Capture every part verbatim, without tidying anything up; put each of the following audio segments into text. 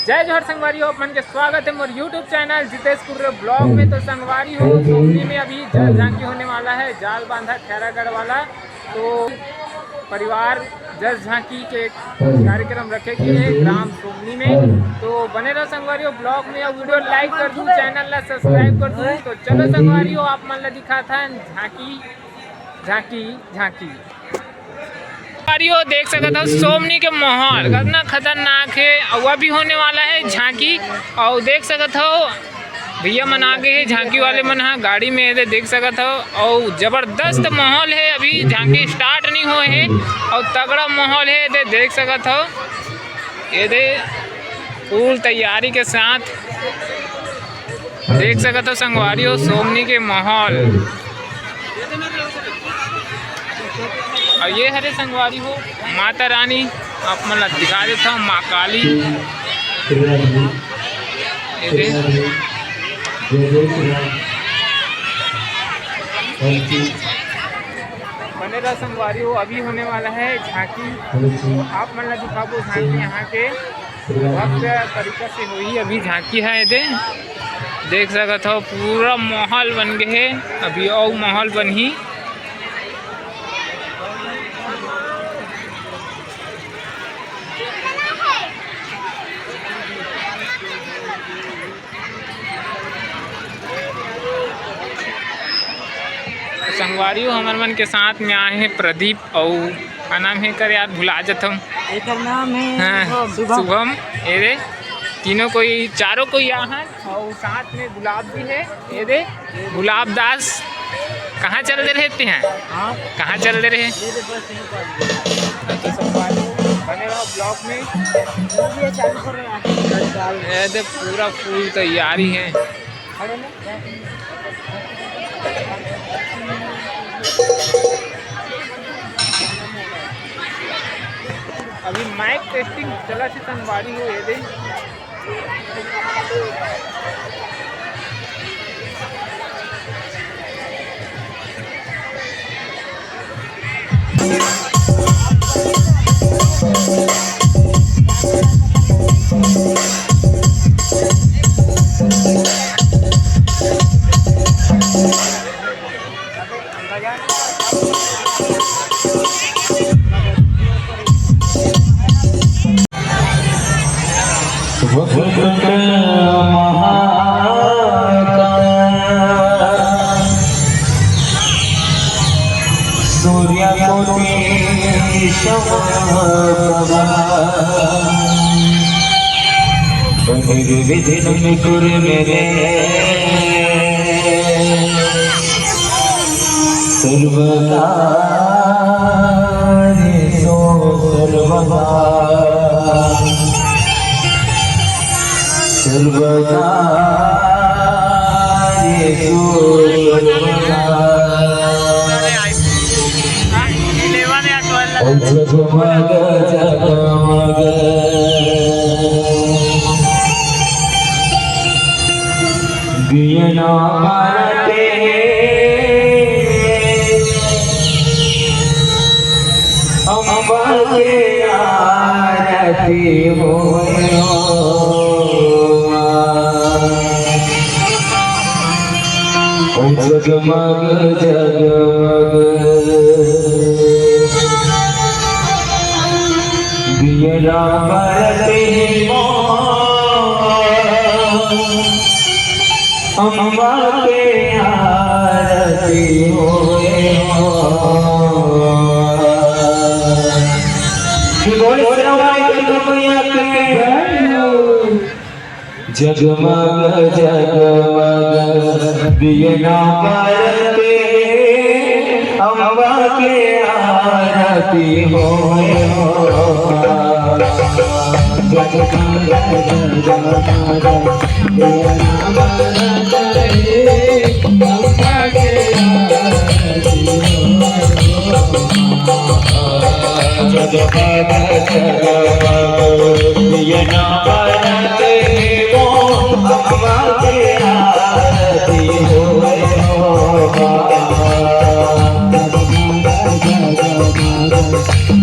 जय जोहार संगवारी हो, आप मन के स्वागत है मोर YouTube channel Jitesh Kurre blog में। तो संगवारी हो, सोमनी में अभी जल झांकी होने वाला है, जाल बांधा खैरागढ़ वाला। तो परिवार जल झांकी के कार्यक्रम रखे गए हैं ग्राम सोमनी में। तो बने रहो संगवारी हो ब्लॉग में, और वीडियो लाइक कर दू, चैनल ला सब्सक्राइब कर दू। तो चलो संगवारी हो, आप मन ला दिखात हन झांकी, झांकी, झांकी। संगवारी हो, देख सकत हो सोमनी के माहौल कितना खतरनाक है। अउ अभी होने वाला है झांकी, अउ देख सकत हो भैया मन आ गए हैं, झांकी वाले मन ह गाड़ी में, एदे देख सकत हो। अउ जबरदस्त माहौल है, अभी झांकी स्टार्ट नहीं होए है, अउ तगड़ा माहौल है, एदे देख सकत हो। एदे फुल तैयारी के साथ देख सकत हो संगवारी हो सोमनी के माहौल। अउ ये हरे संगवारी हो माता रानी, आप मन ला दिखा देता हूँ माँ काली। ये दे। बने रहा संगवारी हो, अभी होने वाला है झांकी। तो आप मन ला दिखाबो झांकी यहाँ के भव्य तरीका से होही। अभी झांकी है एदे, देख सकत हो पूरा माहौल बन गए है, अभी अउ माहौल बनही। संगवारी हो, हमर मन के साथ में आए हैं प्रदीप अउ का नाम है कर यार, भुला जाता हूँ। एकर नाम है हाँ, शुभम। शुभम। ये दे तीनों कोई, चारों कोई यहाँ और साथ में गुलाब भी है। ये दे गुलाब दास, कहाँ चल दे रहे थे हैं? हाँ। कहाँ चल दे रहे? ये दे बस यहीं पर। तो संगवारी बने रहो ब्लॉग में। ये चालू कर रहे हैं आगे। ये दे पूरा फुल तैयारी है। अभी माइक टेस्टिंग चला थी संगवारी हो ये दे। वक्रतुंड महाकाय सूर्यकोटि समप्रभा निर्विघ्नं कुरु मे देव। सर्वकार्येषु सर्वदा। सर्वकार्येषु सर्वदा। जगमग जगमग दियना बरत हे, अम्बा के आरती होय। ओ जगमग जगमग दियना बरत हे मोर, अम्बा के आरती होय। कि बोले शेरा वाली मैया के। जगमग जगमग दियना बरत हे, अम्बा के आरती होय। जगमग जगमग दियना बरत हे, अम्बा के आरती होय। जगमग जगमग दियना बरत हे मोर, अम्बा के आरती होय। जगमग जगमग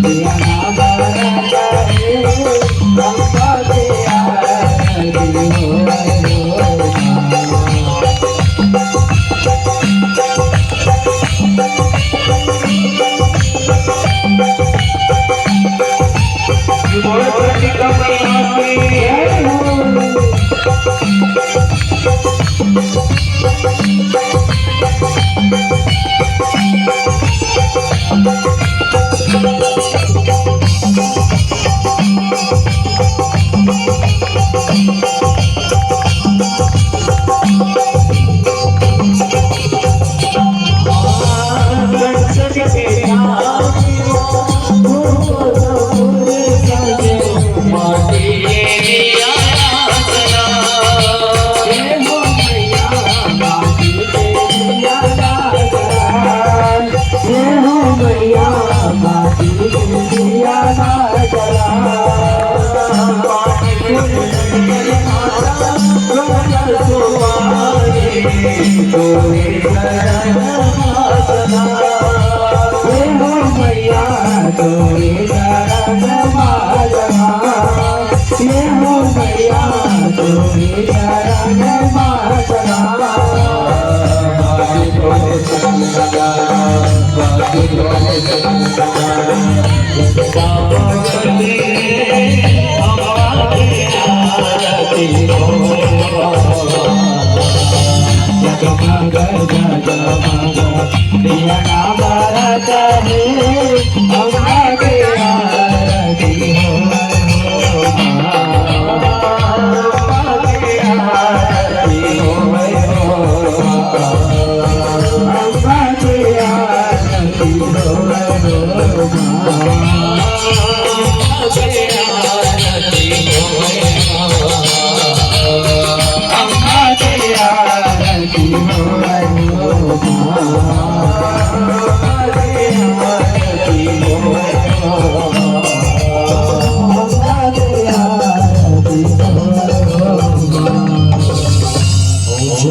दियना बरत हे, अम्बा के आरती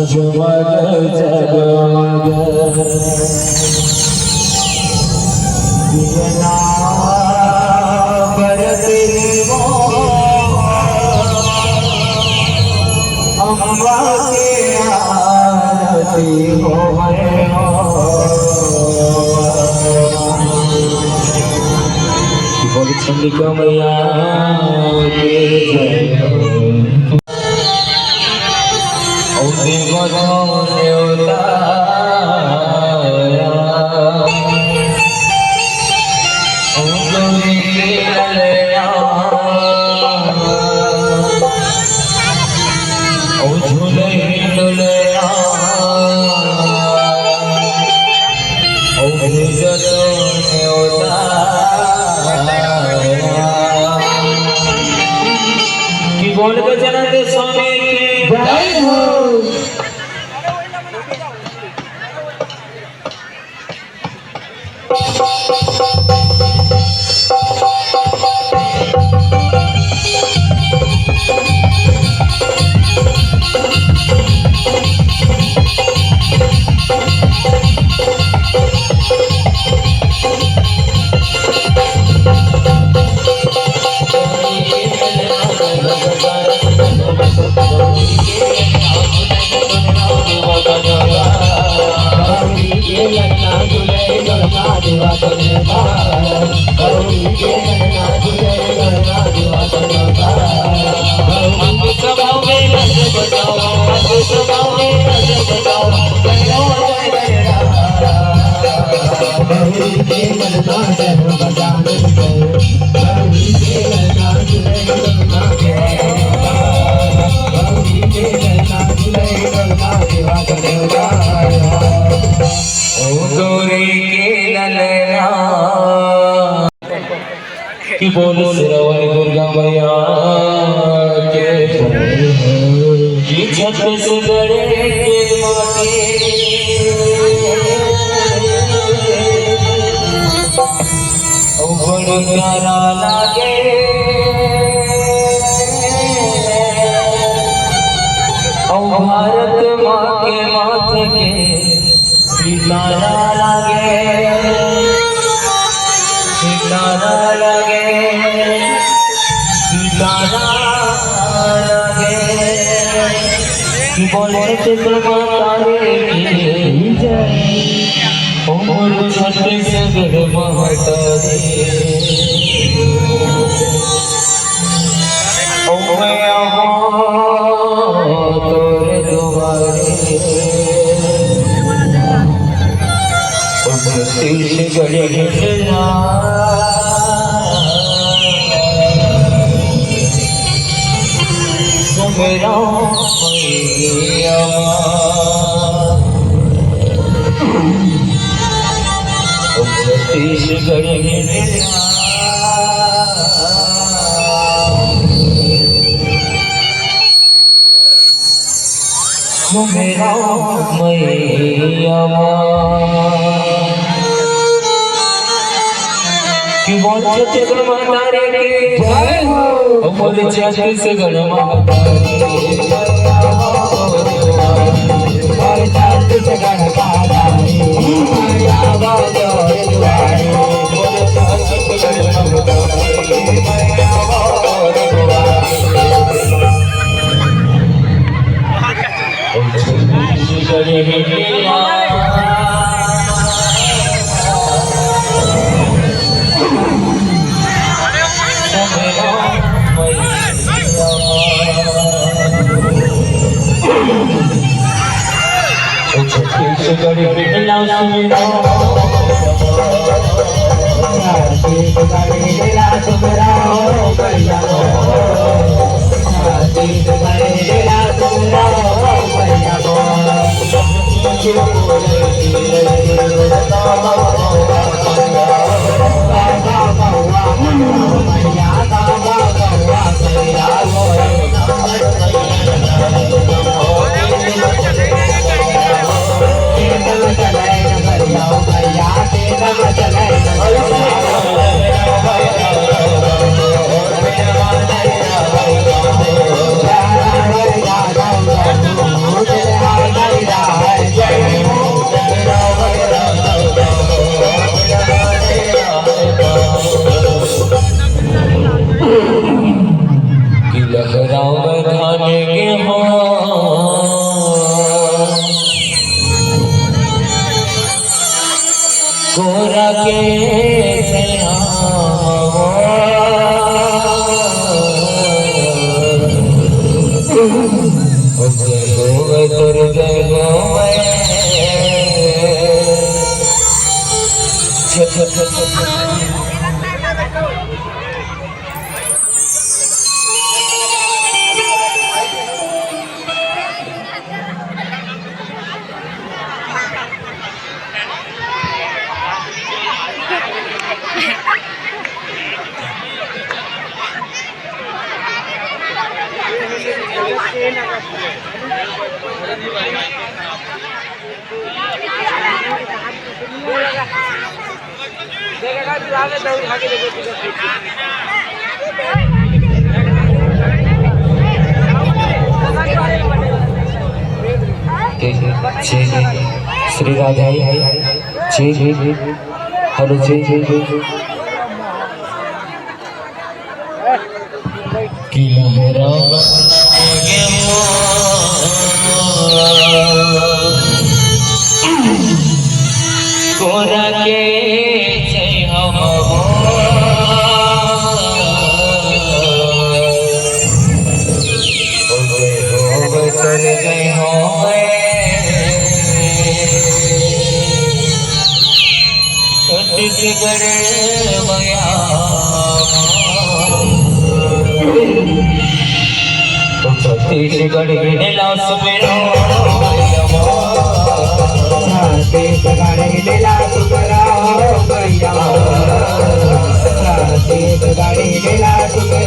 जगमग जगमग दियना बरत रे मोर, अम्मा के आरती होवे हो। बोल चंडिका मैया की जय। ओ देवा तो नेवताया, ओ गौरी के ललया, ओ झूले डुलया, ओ भेजो तो नेवताया। कि बोल गजानंद स्वामी की जय हो। गौरी के ललना। कि बोल शेरावाली दुर्गा मैया के। कि छत्तीसगढ़ के माटी अउ बड़ प्यारा लागे। अउ भारत माँ के माथे के सितारा लागे, सितारा लागे, सितारा लागे। कि बोले छत्तीसगढ़ माता रे की जय। ओ बोलो छत्तीसगढ़ माता रे। ओ मैं आवा तोरे दुआरे। ओ छत्तीसगढ़ हिंडना। सुमेरा मैया। ओ छत्तीसगढ़ हिंडना। सुमेरा मैया। कि बोल छत्तीसगढ़ महतारी की जय हो। बोल छत्तीसगढ़ महतारी की जय हो। बोल छत्तीसगढ़ महतारी की जय हो। बोल छत्तीसगढ़ महतारी की जय हो। छत्तीसगढ़ में लाओ सुमिरो। छत्तीसगढ़ में लाओ सुमिरो। कि लहराव धान गेहूं कोरा के छाया। ओ जय हो तोर जय हो। जी, जी, श्री राधे। जी, जी, हेलो जी। कि लहरा कोरा के जय हो। ओ जय हो, तोर जय हो। छत्तीसगढ़ मया। छत्तीसगढ़ के लाश में छत्तीसगढ़ के लाश में छत्तीसगढ़ के लाश में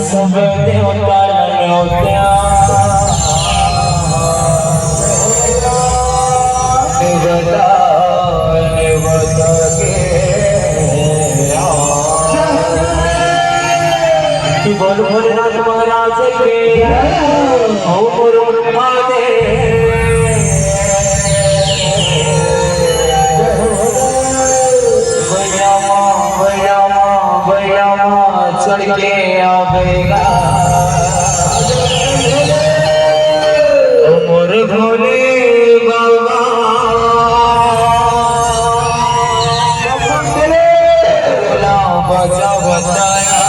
सब देवता ला न्योत्या, देवता, देवता के कि बोल भोलेनाथ महाराज के, ओम ब्रह्मा दे। भैया माँ, भैया माँ, भैया माँ, चढ़ के आवेगा। मोर भोले बाबा, भोला बाजा बताया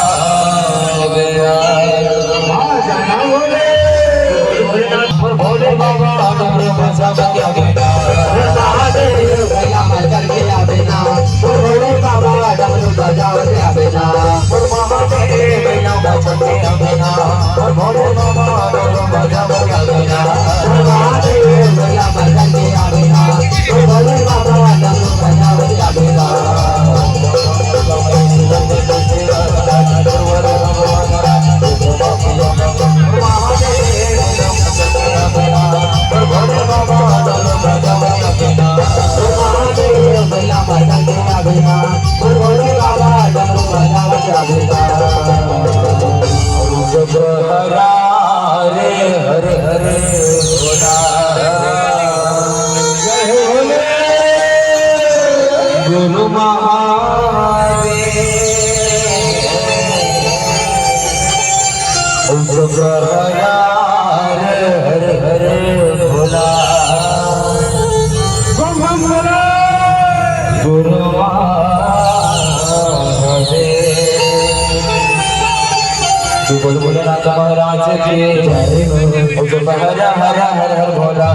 गया। हाँ, जाना भोले। भोले बाबा, डमरू बाजा बजा बेटा। महादेव, भैया, मैं करके आ बेटा। भोले बाबा, डमरू बाजा बजा बेटा। महादेव, भैया, मैं करके आ बेटा। भोले बाबा, डमरू बाजा बजा बेटा। महादेव, भैया, मैं करके आ बेटा। भोले बाबा, डमरू बाजा बजा बेटा। जब हरा रे हरे हरे भोला। जय हो रे गुरु महादेव। जब हरा रे हरे हरे भोला। बम बम भोला। गुरु महादेव। तू बोल भोलेनाथ महाराज की जय हो। ओ जो हर हर हर हर भोला।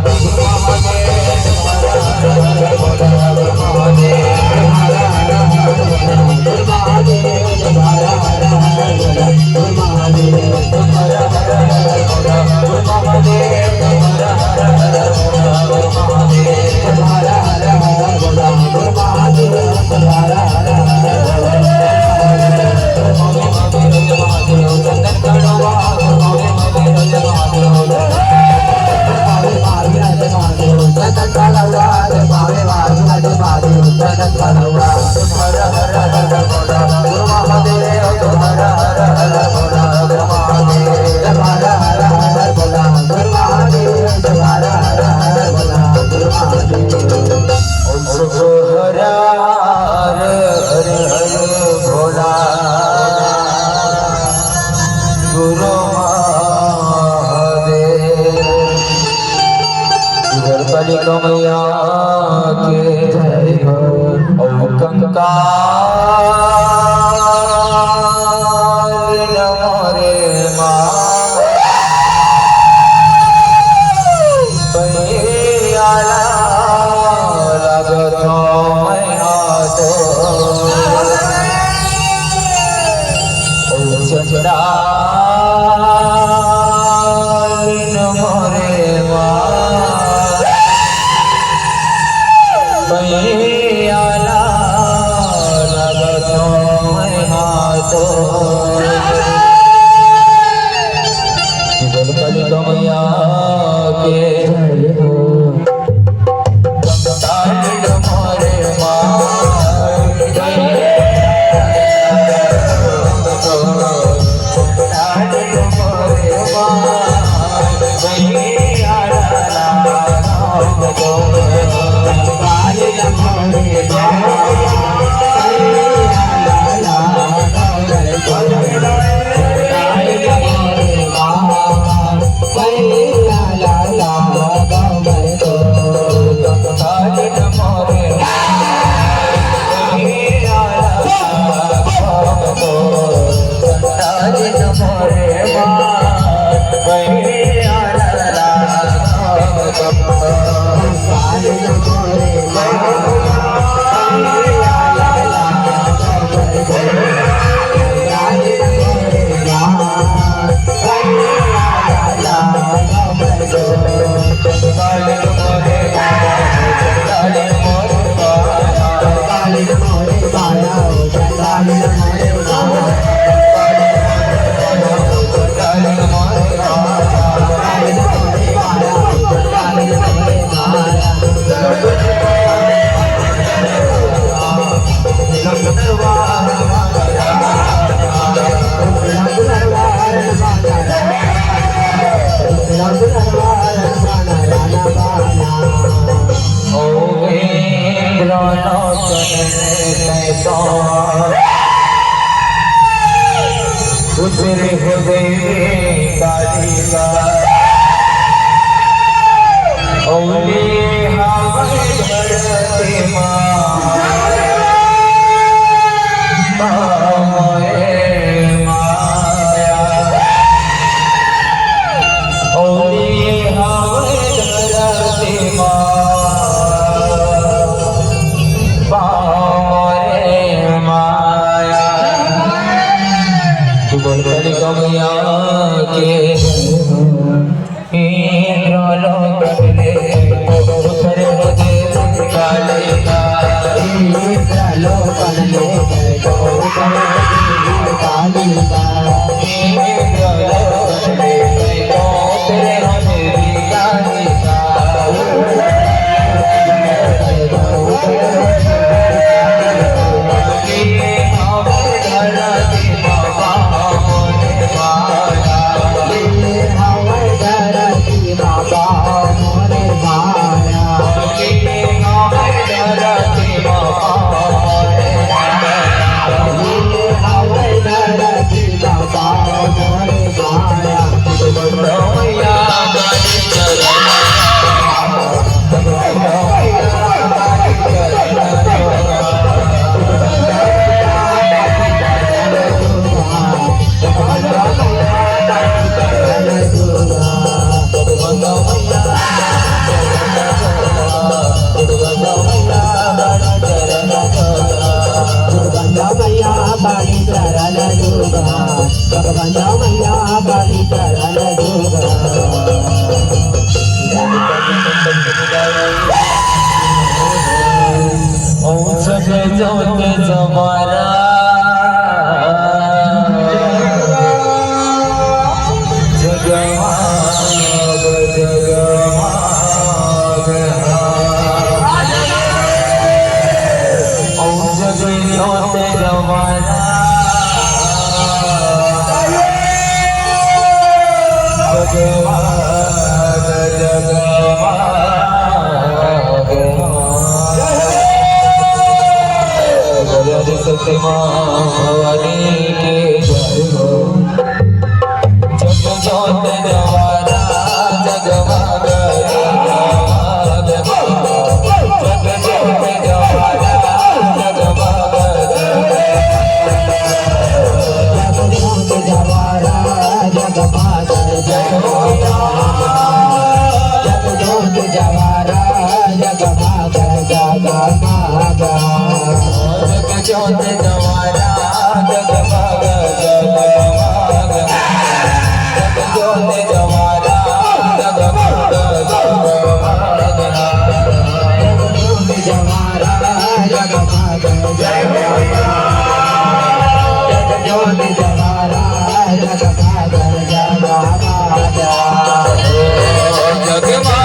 हर हर हर भोला गुरु महादेव। इधर कालिका मैया के जय हो। ओ कंकाल न मोरे माँ। पैया ला लगत हौं मैं हाथ। ओ चंडालिन मोरे माँ। पैया ला लगत हौं मैं हाथ। बोल कालिका मैया के जय हो। दूसरे हो देवी कालिका, अउली हवय धरती मा हमरे माया। अउली हवय धरती मा हमरे माया। तू बोल कालिका मैया के। इंद्र लोक ले उतरे हो देवी कालिका। इंद्र लोक ले उतरे हो देवी कालिका। इंद्र लोक ले उतरे हो देवी कालिका। जगमाग जगमाग। बोलो आदि शक्ति माँ भवानी की जय हो। जग जोत जवारा जगमाग जगमाग। जग जोत जवारा जगमाग जगमाग। जग जोत जवारा जगमाग जगमाग। जग जोत जवारा जगमाग जगमाग। जग जोत जवारा जगमाग जगमाग। जग जोत जवारा जगमाग जगमाग। जग जोत जवारा जगमाग जगमाग। जग जोत जवारा जगमाग जगमाग। जगमाग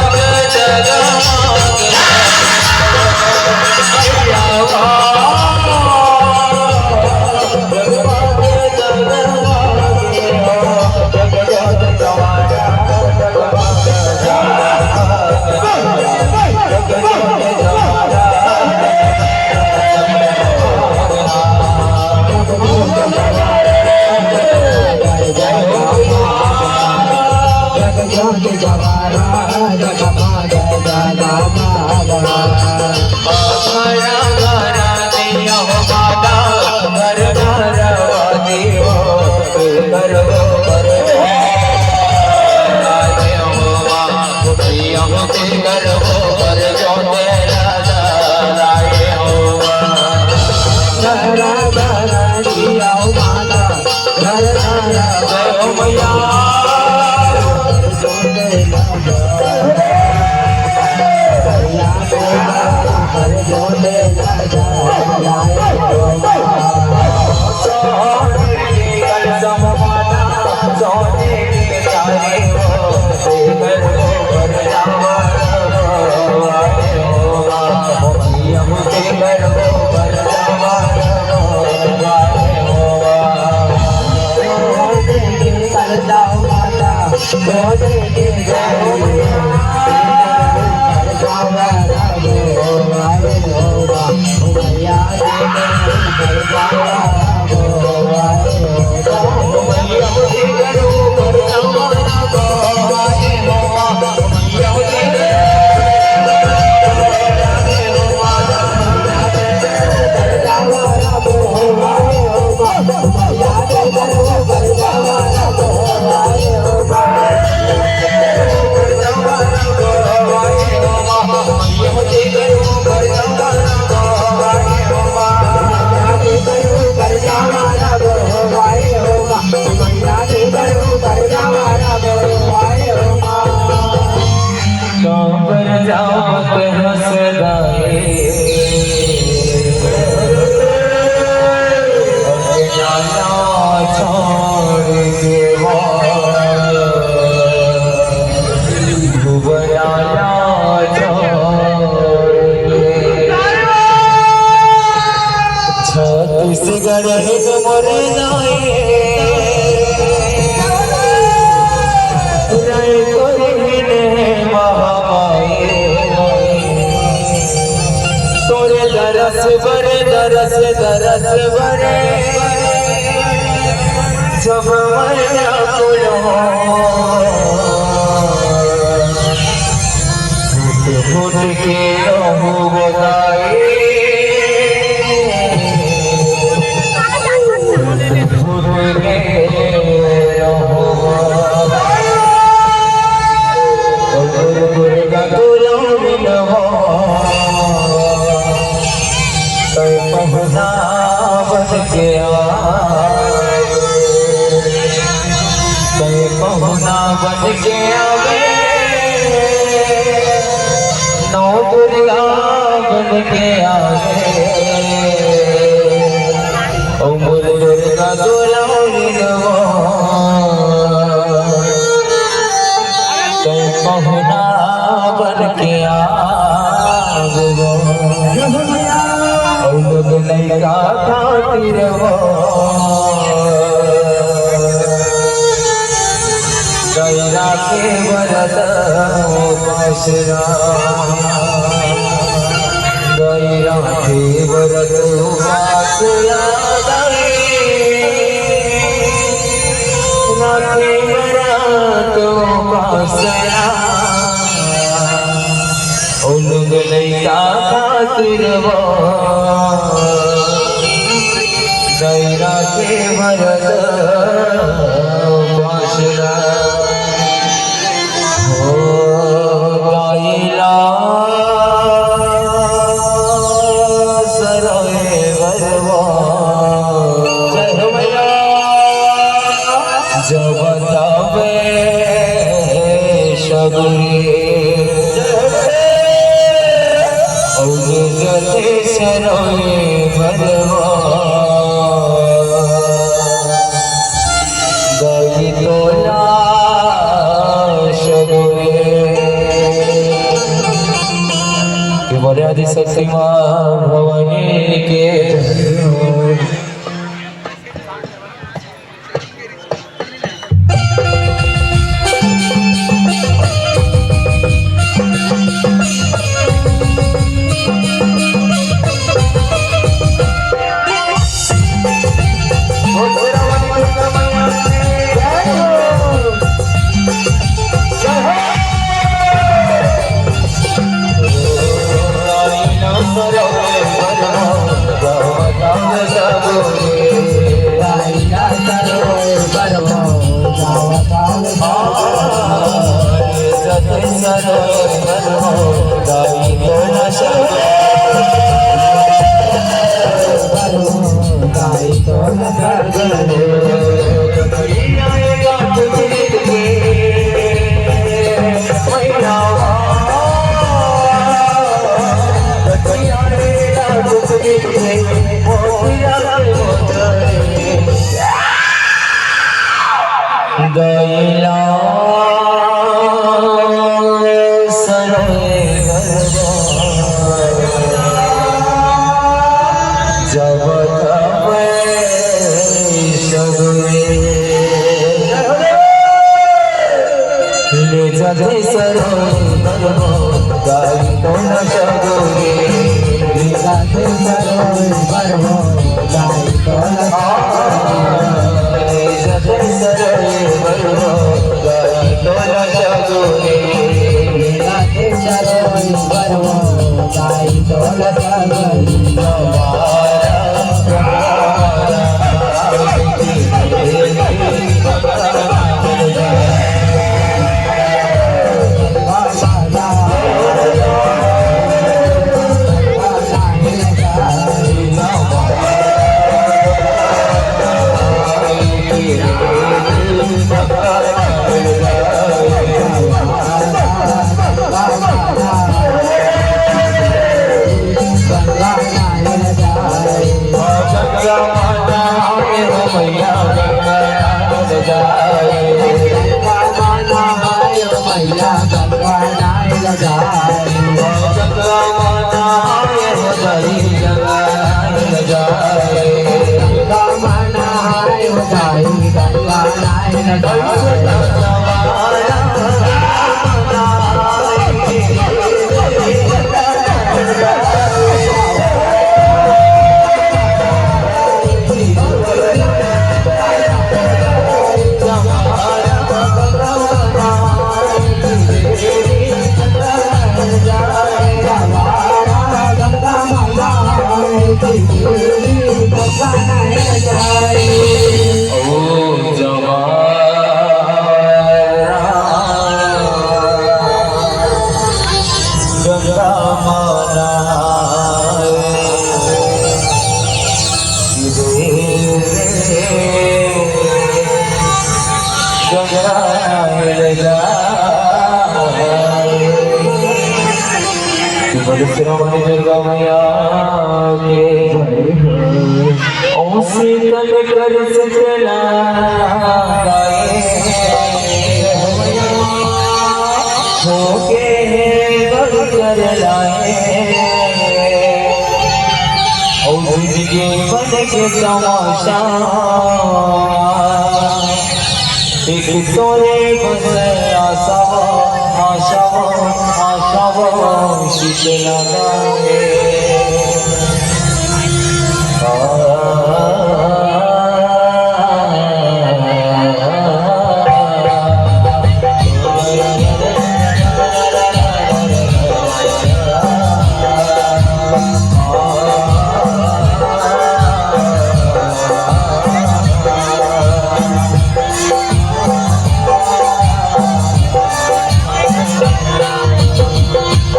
जगमाग। दरस दरस बरे जब मैया कुलो फूट फूट के रोहू गोदाई। फूट फूट के रोहू गोदाई। ओ दुर्गा दुलहिन हो। तै पहुना बन के आवे, तै पहुना बन के आवे, नौ दुर्गा बन के आवे। ओ मोर दुर्गा दुलहिन हो। तै पहुना बन के आगबो, अउ लोग लइका खातिर हो। गैरा के बरत उपासना, गैरा के बरत उपासना। राखे बरत उपासना, ओ लोग लइका खातिर वो। गैरा के बरत उपासना। ओ गाइला सरोए बरवा। जय हो मैया। जब तबे सगुरे। जय हो मैया। और जते सरोए बरवा। गई तोला सगुरे। कि बोले आदि शक्ति माँ भवानी के। गैला सरोवर जब तब सगुरे। ले जाते सरोवर गाई तो न सगुरे। ले जाते सरोवर गाई तो न सगुरे। ले जाते सरोवर गाई तो न सगुरे। ले जाते सरोवर गाई तो न सगुरे। गंगा नहाए ले जा। बोल श्रवण दुर्गा मैया के। ओ शीतल कर शीतला गाए, होके बड़ कर लाए। ओ जिंदगी बन के तमाशा, एक तोरे बस आशावा, आशावा, आशावा, शीतला गाए।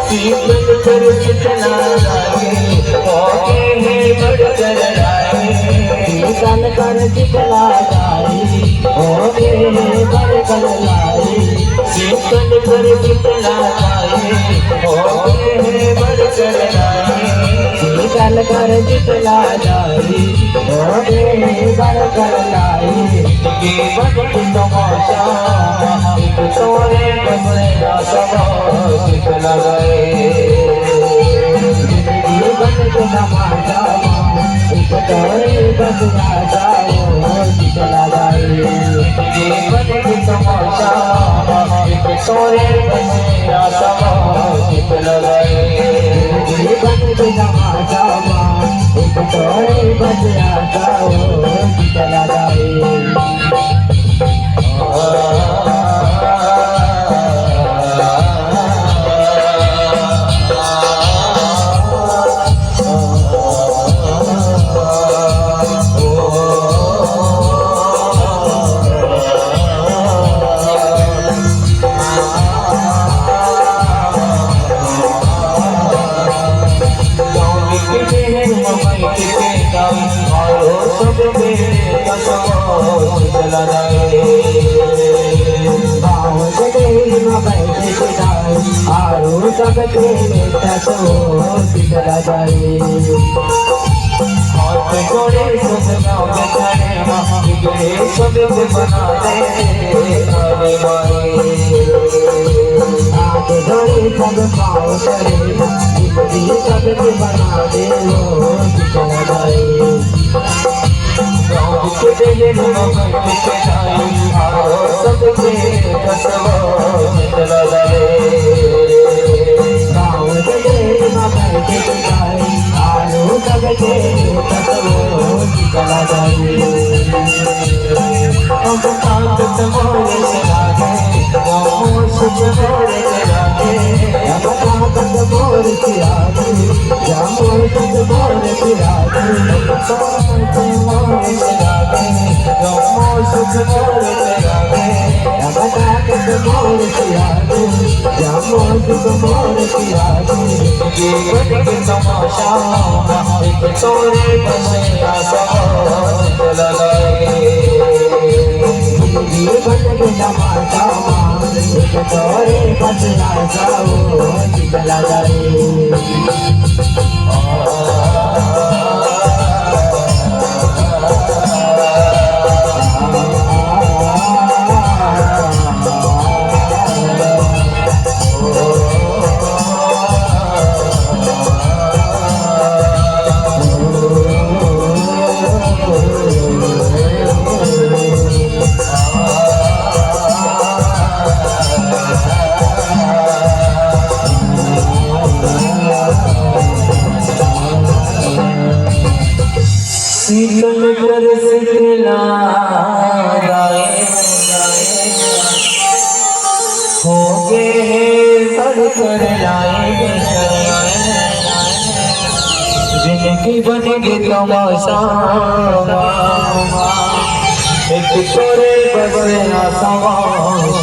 शीतल कर शीतला गाए, होके है बड़ कर लाए। शीतल कर शीतला गाए, होके है बड़ कर लाए। शीतल कर शीतला गाए, होके है बड़ कर लाए। शीतल कर शीतला गाए, होके है बड़ कर लाए। जीवन की तमाशा, एक तोरे बस आशावा, शीतला गाए। जीवन की तमाशा, एक तोरे बस आशावा, शीतला गाए। जीवन की तमाशा, एक तोरे बस आशावा, शीतला गाए। जीवन की तमाशा, एक तोरे बस आशावा, शीतला गाए। गाँव के डेरी में बैठ के दाई, आरू सबके लेता तो शीतला गाए। हाथ जोड़े सब गाँव के थाने, बिगड़े सबके बना दे, अरे माई। हाथ जोड़े सब गाँव करे, बिगड़ी सबके बना दे, लो शीतला गाए। गाँव के डेरी में बैठ के दाई, आरू सबके कसबो शीतला गाए। गाँव के डेरी में बैठ के दाई, आरू सबके कसबो शीतला गाए। अब ताकत मोरे से लागे, गाँव सुख मोरे से लागे। अब ताकत मोरे से लागे, गाँव सुख मोरे से लागे। जीवन के तमाशा, एक तोरे बस आशावा, शीतला गाए। जीवन के तमाशा, एक तोरे बस आशावा, शीतला गाए। शीतल कर शीतला गाए, होगे हे बड़ कर लाए। जिनकी बन गे तमाशा, एक तोरे बस आशावा,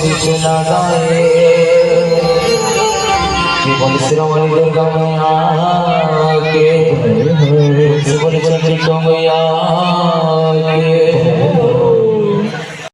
शीतला गाए। बोल श्रवण दुर्गा मैया के, बोल चंडी मैया।